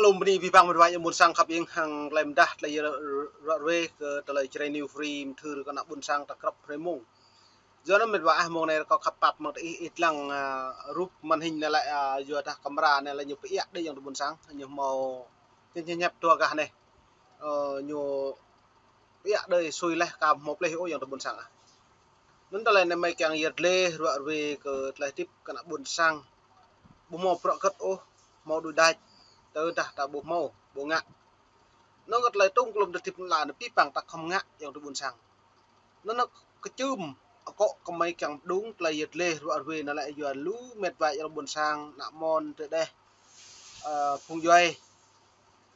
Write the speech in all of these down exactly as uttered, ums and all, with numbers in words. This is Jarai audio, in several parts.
Lŏm bơni abih bang mĕt wa ayŏng ƀôn sang khăp ing hăng tơlơi mơdah tơlơi ruă ruê kơ tơlơi Jrai New Free mơthưr kơ ană ƀôn sang ta krăp hrơi mông. Yua anŭn mĕt wa ah mông anai kâo khăp pap mơ̆ng tơ ih, ih lăng, a, rup màn hình anai lĕ, a, yua dah camera anai lĕ ñu pơiă đơi ayŏng adơi ƀôn sang, ñu hmâo ñu ñăp dua gah anai. Ơ, ñu pơiă đơi sui laih kơ hmâo pleh ôh ayŏng adơi ƀôn sang ah. Anŭn tơlơi anai mơi kiăng yơr gleh ruă ruê kơ tơlơi hơdip kơ ană ƀôn sang. Ƀu hmâo bruă hơget ôh, hmâo đuaĭ đač, tơdah ta ƀu hmâo, ƀu ngă. Anŭn kơ tơlơi tŭm klŏm tơlơi hơdip lăn ala anai abih bang ta khŏm ngă ayŏng adơi ƀôn sang. Anŭn kơčưm akŏ kơ mơi kiăng pơdŏng tơlơi yơr gleh ruă ruê anai lĕ yua lu mĕt wa ayŏng adơi ƀôn sang, ană mon tơdeh, ơ, phung djuai,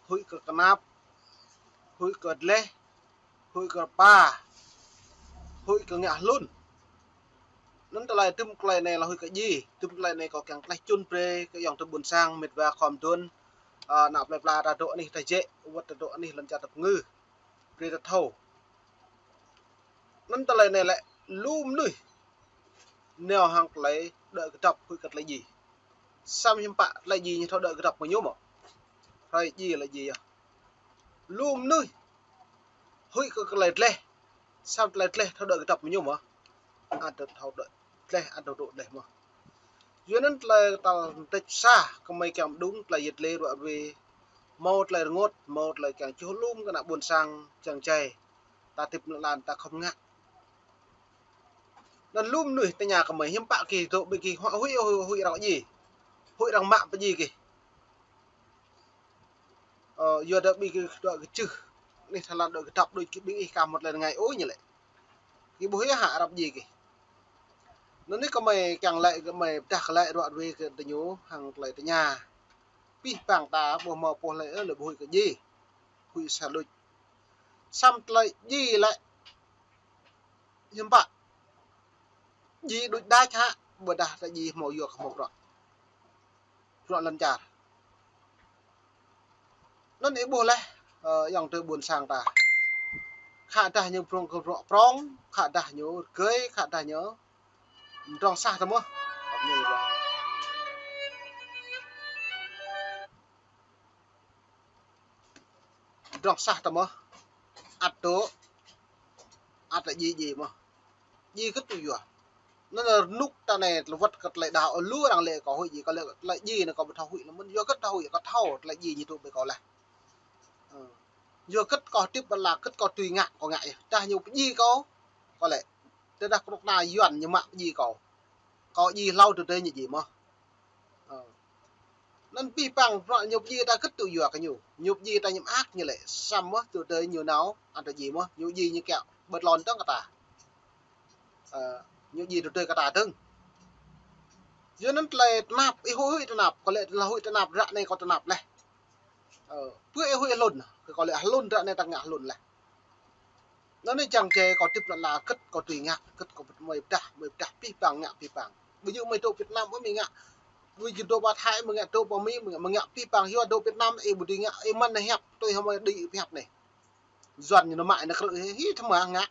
huĭ kơ kơnap, huĭ kơ gleh, huĭ kơ rơpa, huĭ kơ ngă hlŭn. Anŭn tơlơi tŭm tơlơi anai lĕ huĭ kơ djai, tŭm tơlơi anai kâo kiăng tlaih čun brơi kơ ayŏng adơi ƀôn sang mĕt wa khŏm dŏ, a, ană plơi pla ta dŏ anih ta jĕ, wơ̆t ta dŏ anih lŏn čar ta pơngư. Brơi ta thâo. Anŭn tơlơi anai lĕ lu mơnuih nao hăng tơlơi đuaĭ kơdŏp huĭ kơ tơlơi djai. Samơ̆ hiư̆m pă tơlơi djai ñu thâo đuaĭ kơdŏp mơ̆ ñu mơ̆. Hrơi djai lĕ djai yơh. Lu mơnuih huĭ kơ tơlơi gleh. Samơ̆ tơlơi gleh thâo đuaĭ kơdŏp mơ̆ ñu mơ̆. Ăt thâo đuaĭ gleh, ăt thâo dŏ gleh mơ̆. Yua anŭn tơlơi tal tĕč sa kơ mơi kiăng pơdŏng tơlơi yơr gleh ruă ruê. Hmâo tơlơi rơngot, hmâo tơlơi kiăng čuh lŏm kơ ană ƀôn sang čang čai. Ta hơdip lăn ala ta khŏm ngă. Anŭn lu mơnuih tơña kơ mơi hiư̆m pă gih dŏ ƀing gih huĭ, huĭ, huĭ arăng djai. Huĭ arăng mă pơdjai gih. Ơ, yua dah ƀing gih dŏ kơčưh. Anih Thái Lan dŏ kơdŏp đôč kơ ƀing ih kah mơ̆t lĕ rơngai ôh ñu lĕ. Gih ƀu huĭ hă arăng djai gih. Anŭn anai kơ mơi kiăng laĭ kơ mơi pơdah kơ laĭ ruă ruê kơ tơ ñu hăng tơlơi tơña. Abih bang ta ƀu hmâo pô hlơi ôh lĕ ƀu huĭ kơ djai. Huĭ sa đôč. Samơ̆ tơlơi djai lĕ hiư̆m pă. Djai đuaĭ đač hă, ƀôdah tơlơi djai hmâo yua kơ hmâo bruă. Bruă lŏn čar. Anŭn ih ƀuh laih, ơ, ayŏng adơi ƀôn sang ta. Khă dah ñu prŏng kơ bruă prŏng, khă dah ñu rơgơi, khă dah ñu mơdrŏng sah tơmơ̆. Mơdrŏng sah tơmơ̆. Ăt dŏ, ăt djai djai mơ̆. Djai hơget tŭ yua. Anŭn rơnŭk ta anai lơwơ̆t kơ tơlơi đaŏ lu arăng lĕ kâo huĭ djai, kâo lĕ tơlơi djai anai kâo ƀu thâo huĭ lơ̆m mơ̆n. Yua hơget thâo huĭ, kâo thâo tơlơi djai ñu dŏ ƀơi kâo laih. Ơ. Yua hơget kâo hơdip lăn ala, hơget kâo tui ngă, kâo ngă yơh. Dah ñu pơdjai kâo, kâo lĕ. Tơdah kơnuk kơna Yuan ñu mă pơdjai kâo. Kâo djai hlâo tơdơi ñu djai mơ̆. Ơ. Anŭn abih bang bruă ñu pơdjai ta hơget tŭ yua kơ ñu. Ñu pơdjai ta ñu mơak ñu lĕ. Samơ̆ tơdơi ñu nao, ăt djai mơ̆. Ñu djai ñu kiăng ƀơi lŏn dơ̆ng kơ ta. Ơ, ñu djai tơdơi kơ ta dơ̆ng. Yua anŭn tơlơi tơnap, ih huĭ huĭ tơnap, kâo lĕ tơlơi huĭ tơnap ră anai kâo tơnap laih. Ơ, pơ ih huĭ hlŭn, kâo lĕ hlŭn ră anai ta ngă hlŭn laih. Anŭn anai čang čai kâo hơdip lăn ala hơget kâo tui ngă, hơget kâo mơi pơdah, mơi pơdah abih bang ngă abih bang. Ƀu djơ̆ mơi dŏ Việt Nam ôh mơi ngă. Ƀu djơ̆ dŏ pơ Thái mơi ngă, dŏ pơ Mi mơi ngă, mơi ngă abih bang. Yua dŏ Việt Nam ih ƀu dưi ngă, ih mơ̆n hiăp, tui hmâo mơi dưi hiăp anai. Yuan ñu nao mă ih nao krư̆ ih, ih tơma ngă.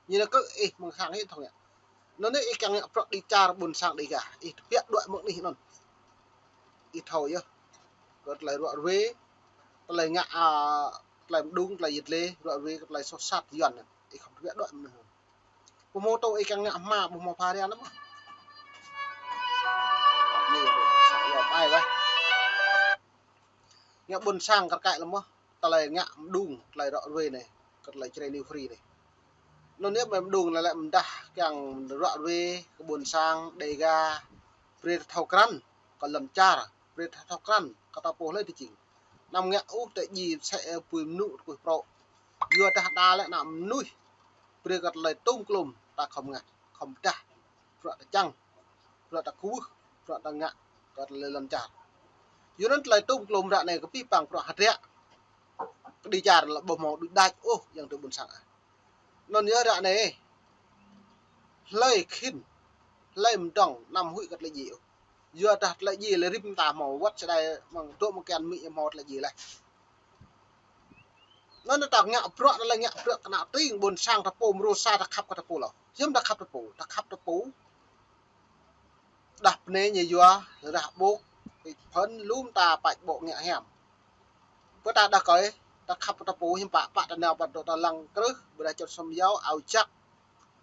Ñu nao krư̆ ih mơ̆ng sang ih thâo ngă. Anŭn anai ih kiăng ngă bruă đĭ čar ƀôn sang đĭ gah. Ih tơbiă đuaĭ mơ̆ng anih anŭn. Ih thâo yơh. Kơ tơlơi ruă ruê, tơlơi ngă, a, tơlơi mơdŏng, tơlơi yơr gleh, ruă ruê, kơ tơlơi soh sat Yuan anŭn. Ih khŏm tơbiă đuaĭ mơ̆ng anŭn. Ƀu hmâo tŭ ih kiăng ngă hma, ƀu hmâo pha ria anŭn mơ̆. Anai, sa yua pai weh. Ngă ƀôn sang kar kaĭ lăm mơ̆, tơlơi ngă mơdŏng, tơlơi ruă ruê anai, kơ tơlơi Jrai New Free anai. Anŭn yơh mơi mơdŏng anai lĕ mơdah kiăng ruă ruê kơ ƀôn sang, Dega, brơi ta thâo krăn, kơ lŏn čar, brơi ta thâo krăn, kơ ta pô hlơi tơ jing. Anăm ngă ôh tơlơi djai sĕ, ơ, pui mơnŭ tơkuih prŏ. Yua dah đa lĕ ană mơnuih, brơi kơ tơlơi tŭm klŏm, ta khŏm ngă, khŏm pơdah. Bruă ta čang, bruă ta kwưh, bruă ta ngă, kơ tơlơi lŏn čar. Yua anŭn tơlơi tŭm klŏm ră anai kơ abih bang bruă hơdră. Kơ đĭ čar lĕ ƀu hmâo đuaĭ đač ôh ayŏng adơi ƀôn sang ah. Anŭn yơh ră anai, hlơi khĭn, hlơi mơdŏng, anăm huĭ kơ tơlơi djai ôh. Yua dah tơlơi djai lĕ rĭm ta hmâo wơ̆t sơdai mơ̆ng dŏ mơ̆ng kian mĭ hmâo tơlơi djai laih. Anŭn ta ngă bruă, anŭn lĕ ngă bruă kơ ană tring ƀôn sang ta pô mrô sa ta khăp kơ ta pô lŏ. Hiư̆m ta khăp ta pô, ta khăp ta pô. Đah pơnê ñu yua, rah ƀôk, ih phơ̆n lŏm ta pač ƀô̆ ngă hiam. Pơ ta đah kơi, ta khăp ta pô hiư̆m pă, pă ta nao pă dŏ ta lăng krưh, ƀôdah čŏt sum yâo, ao jak.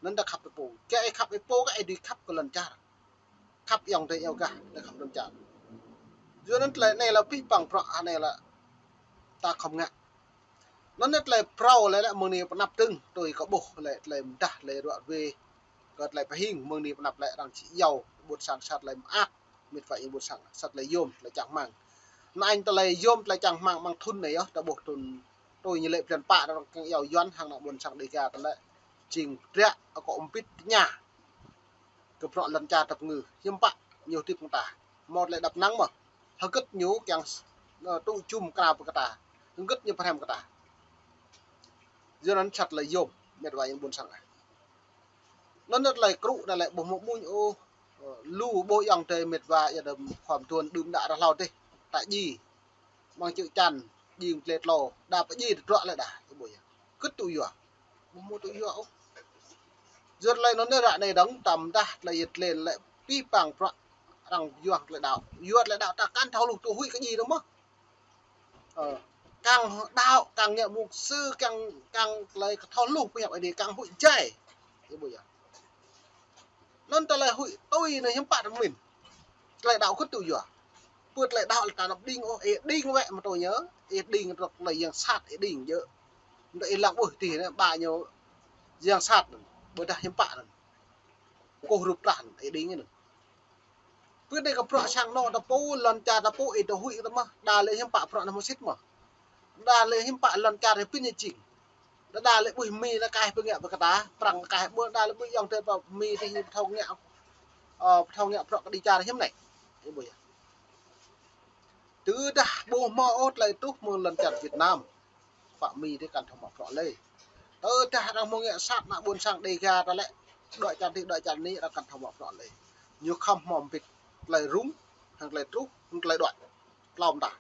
Anŭn ta khăp ta pô. Kơ ih khăp ih pô, kơ ih dưi khăp kơ lŏn čar. Khăp ayŏng adơi iâu gah, ta khăp lŏn čar. Yua anŭn tơlơi anai lĕ pih păng prăk anai lĕ ta khŏm ngă. Anŭn tơlơi phrâo lĕ lĕ mơ̆ng anai pơnăp tơ̆ng, tui kơ ƀuh lĕ tơlơi mơdah, tơlơi ruă ruê, kơ tơlơi pơhing, mơ̆ng anai pơnăp lĕ arăng či iâu, ƀôn sang sat tơlơi mơak, mĕt wa ih ƀôn sang, sat tơlơi yôm, tơlơi čang hmang. Anŭn tơlơi yôm, tơlơi čang hmang mơ̆ng thŭn anai yơh, ta ƀuh thŭn, tui ñu lĕ blan pă arăng kiăng iâu Yuan hăng ană ƀôn sang Dêga ta lĕ, jing dră, akŏ mpit tơña. Kơ prăk lŏn čar ta pơngư, hiư̆m pă, ñu hơdip hăng ta. Hmâo tơlơi đăp năng mơ̆. Hơgĕt ñu kiăng, ơ, tŭ jum krao pơ kơ ta. Hơgĕt ñu pơhrăm kơ ta. Yua anŭn sat tơlơi yôm, mĕt wa ih ƀôn sang ah. Anŭn tơlơi krŭ anai lĕ ƀuh mơ̆ ƀuñ ôh, ơ, lu ƀuh ayŏng adơi mĕt wa ih đơm khŏm tuan đưm đă rah hlâo dêh. Ta ji. Mơ̆ng čư̆ čan, jing tlê tlô, đa pơjing tơdruă lĕ đa, ih ƀuh yơh. Kơ tŭ yua. Ƀu hmâo tŭ yua ôh. Yua tơlơi anŭn ră anai dơ̆ng, tơdah tơlơi yơh tơlơi lĕ pih păng prăk arăng yua tơlơi đaŏ. Yua tơlơi đaŏ ta kăn thâo hluh tŭ huĭ kơ ji dơ̆ng mơ̆. Ơ, kăn đaŏ, kăn ngă mục sư, kăn, kăn tơlơi kơ thâo hluh pơhiăp Ơi Adai, kăn huĭ jai. Ih ƀuh yơh. Anŭn tơlơi huĭ tui anai hiư̆m pă ta pơmĭn. Tơlơi đaŏ kơ tŭ yua. Pơ tơlơi đaŏ lĕ ta năp đing ôh, ih đing wĕ mơ̆ tui ñu, ih đing tơlơi yang sat, ih đing jơ̆. Mơ̆ ih lăng ƀuh tih anai, ƀă ñu yang sat anŭn, ƀôdah hiư̆m pă anŭn. Kôh rup trah anŭn, ih đing anŭn. Pơ anai kơ prăk sang anŏ ta pô, lŏn čar ta pô, ih tŭ huĭ ta mơ̆, đa lĕ hiư̆m pă prăk anai mơsĭt mơ̆. Đa lĕ hiư̆m pă lŏn čar ih pĭn ñu jing. Đa đa lĕ ƀuh Mi lĕ kah pơngă pơ kơ ta, Prăng kah ƀuh đa lĕ ƀuh ayŏng adơi pơ Mi dih ñu pơthâo ngă, ơ, pơthâo ngă prăk kơ dêh čar hiư̆m anai. Ih ƀuh yơh. Tơdah ƀu hmâo ôh tơlơi truh mơ̆ng lŏn čar Việt Nam, pă Mi dih kăn thâo mă prăk lĕ. Tơdah arăng hmâo ngă sat ană ƀôn sang Dêga ta lĕ, dŏ čar dih, dŏ čar anai arăng kăn thâo mă prăk lĕ. Ñu khŏm hmâo mpit tơlơi rŭng, hăng tơlơi truh, hăng tơlơi đuaĭ. Tlâo mơta.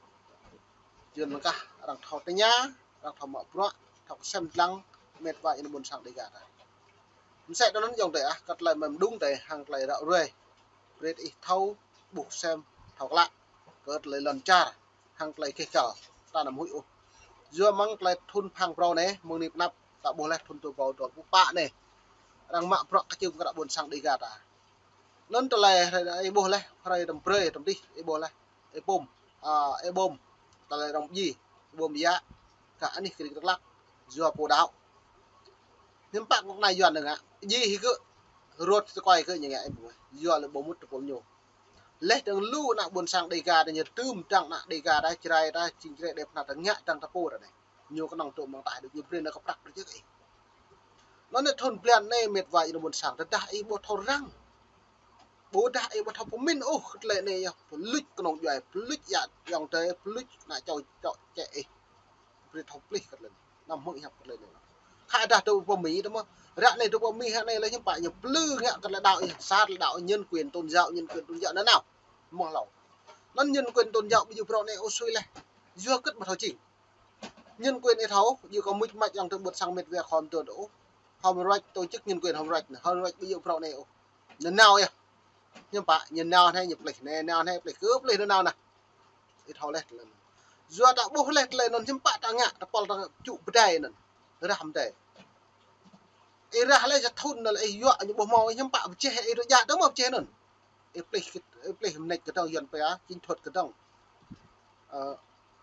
Yua anŭn kah arăng thâo tơña, arăng thâo mă prăk, thâo kơsem lăng, mĕt wa ih ƀôn sang Dêga ta. Mơsĕ tui anŭn ayŏng adơi ah, kơ tơlơi mơ̆ng đŭng adơi, hăng tơlơi ră ruai. Brơi ih thâo, ƀuh sem, thâo klă. Kơ tơlơi lŏn čar, hăng tơlơi keh kăl, ta năm huĭ ôh. Yua mơ̆ng tơlơi thŭn phang prâo anai, mơ̆ng anai pơnăp, ta ƀuh leh thŭn tơpă, tơpă anai. Arăng mă prăk kơčŭm kơ ană ƀôn sang Dêga ta. Anŭn tơlơi ih ƀuh leh, hrơi tơm brơi, tơm dih, ih ƀuh leh. Ih pôm, a, ih ƀôm, tơlơi arăng ji, ih ƀôm yă, kơ anih kơrik kơlak, yua pô đaŏ. Hiư̆m pă kơ anai Yuan anai ngă, ji hĭ kơ, rŏt tơkuai kơ ñu ngă, ih ƀuh, yua lĕ ƀu mŭt tơpul ñu. Leh dơ̆ng lu ană ƀôn sang Dêga ta ñu tơm dăng ană Dêga ta, Jrai ta, jing Jrai đe pơnah ta ngă dăng ta pô ta anai. Ñu kơnơ̆ng tŭ mơ̆ng ta đôč ñu brơi nao kơ prăk brơi jĕ ih. Anŭn anai thŭn blan anai mĕt wa ih ƀôn sang, tơdah ih ƀu thâo răng. Ƀôdah ih ƀu thâo pơmĭn ôh kơ tơlơi anai yơh, pơluč kơnơ̆ng djuai, pơluč yă ayŏng adơi, pơluč ană čô čô čĕ ih. Brơi thâo plih kơ tơlơi anai. Năm hmư̆ hiăp kơ tơlơi anai. Khă dah tŭ pơ Mi ta mơ̆. Ră anai tŭ pơ Mi hă anai lĕ hiư̆m pă ñu plư ngă kơ tơlơi đaŏ ih, sat tơlơi đaŏ nhân quyền tôn giáo, nhân quyền tôn giáo nanao. Mơ̆ng hlâo. Anŭn nhân quyền tôn giáo ƀu djơ̆ prăk anai ôh sui leh. Yua hơgĕt ƀu thâo jing. Nhân quyền ih thâo, yua kơ mŭt mač ayŏng adơi ƀôn sang mĕt wa khŏm tơ̆ ôh. Hŏm ruač tổ chức nhân quyền hŏm ruač, hŏm ruač ƀu djơ̆ prăk anai ôh. Ñu nao yơh. Hiư̆m pă, ñu nao anai ñu plih, anai nao anai plih, kơ plih ñu nao nah. Ih thâo leh tơlơi anŭn. Yua ta ƀuh leh tơlơi anŭn hiư̆m pă ta ngă, ta pơl ta čŭ pơdai anŭn. Rah mơdai. Ih rah leh sa thŭn anŭn lĕ ih yua ñu ƀu hmâo hiư̆m pă pơjeh ih rơjă tơ̆ mơ̆ pơjeh anŭn. Ih plih kơ, ih plih mơneč kơdơ̆ng Yuan pia, chiến thuật kơdơ̆ng. Ơ,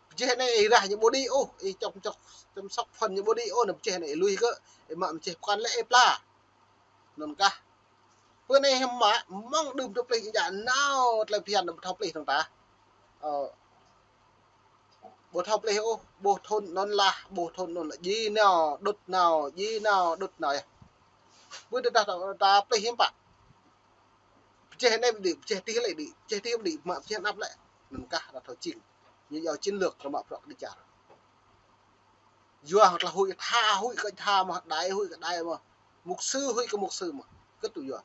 pơjeh anai ih rah ñu ƀu đĭ ôh, ih čŏk čŏk, chăm sóc phần ñu ƀu đĭ ôh, anŭn pơjeh anai ih lui kơ, ih mă pơjeh pơkŏn lĕ ih pla. Anŭn kah. Pơ anai hiư̆m mă, mơ̆ng đưm tŭ plih ih djă nao tơlơi phiăn ƀu thâo plih dơ̆ng ta. Ơ, ƀu thâo plih ôh, ƀuh thŭn anŭn lah, ƀuh thŭn anŭn lah, ji nao, đŭt nao, ji nao, đŭt nao yơh. Ƀu tơdah ta, ta plih hiư̆m pă. Pơjeh anai ƀu đĭ, pơjeh dih lĕ đĭ, pơjeh dih ƀu đĭ, mă pơjeh anăp lĕ. Anŭn kah ta thâo jing. Ñu yua chiến lược ta mă prăk dêh čar. Yua hăng tơlơi huĭ tha, huĭ kơ tha mơ̆, đai huĭ kơ đai mơ̆. Mục sư huĭ kơ mục sư mơ̆. Kơ tŭ yua.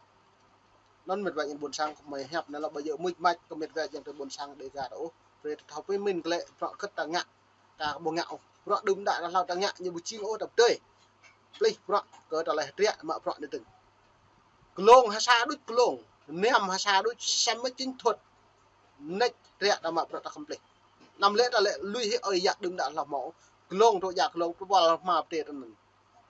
Anŭn mĕt wa ih ƀôn sang kơ mơi hiăp anai lĕ ƀu djơ̆ mŭt mač kơ mĕt wa ih ƀôn sang Dêga ta ôh. Brơi ta thâo pơmĭn kơ lĕ prăk hơgĕt ta ngă. Ta ƀu ngă ôh. Prăk đưm đă rah hlâo ta ngă ñu ƀu jing ôh ta pơdơi. Plih prăk kơ tơlơi hơdră mă prăk anai dơ̆ng. Glông ha sa đôč glông. Năm ha sa đôč samơ̆ chiến thuật. Mơneč hơdră ta mă prăk ta khŏm plih. Anăm lĕ ta lĕ lui hĭ ơi yă đưm đă hloh hmâo. Glông tŏ yă glông, tơpul hma pơdê tơ anŭn.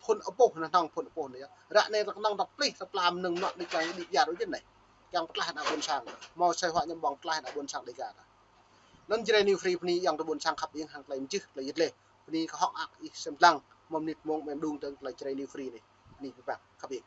Phŭn apôh anŭn hăng phŭn apôh anŭn yơh. Ră anai ta kơnơ̆ng ta plih, ta pla mơnơ̆ng mơnuă đĭ čang đĭ biă rô jên anai. Kiăng pơtlaih ană ƀôn sang. Hmâo asơi huă ñăm ƀơ̆ng pơtlaih ană ƀôn sang Dêga ta. Anŭn Jrai New Free bơni ayŏng adơi ƀôn sang khăp ing hăng tơlơi mơčih, tơlơi yit leh. Bơni kơ hŏk ăk ih sem lăng, mơ̆ng mơnit mông mơ̆ng đung dơ̆ng tơlơi Jrai New Free anai. Bơni pơpă khăp ing.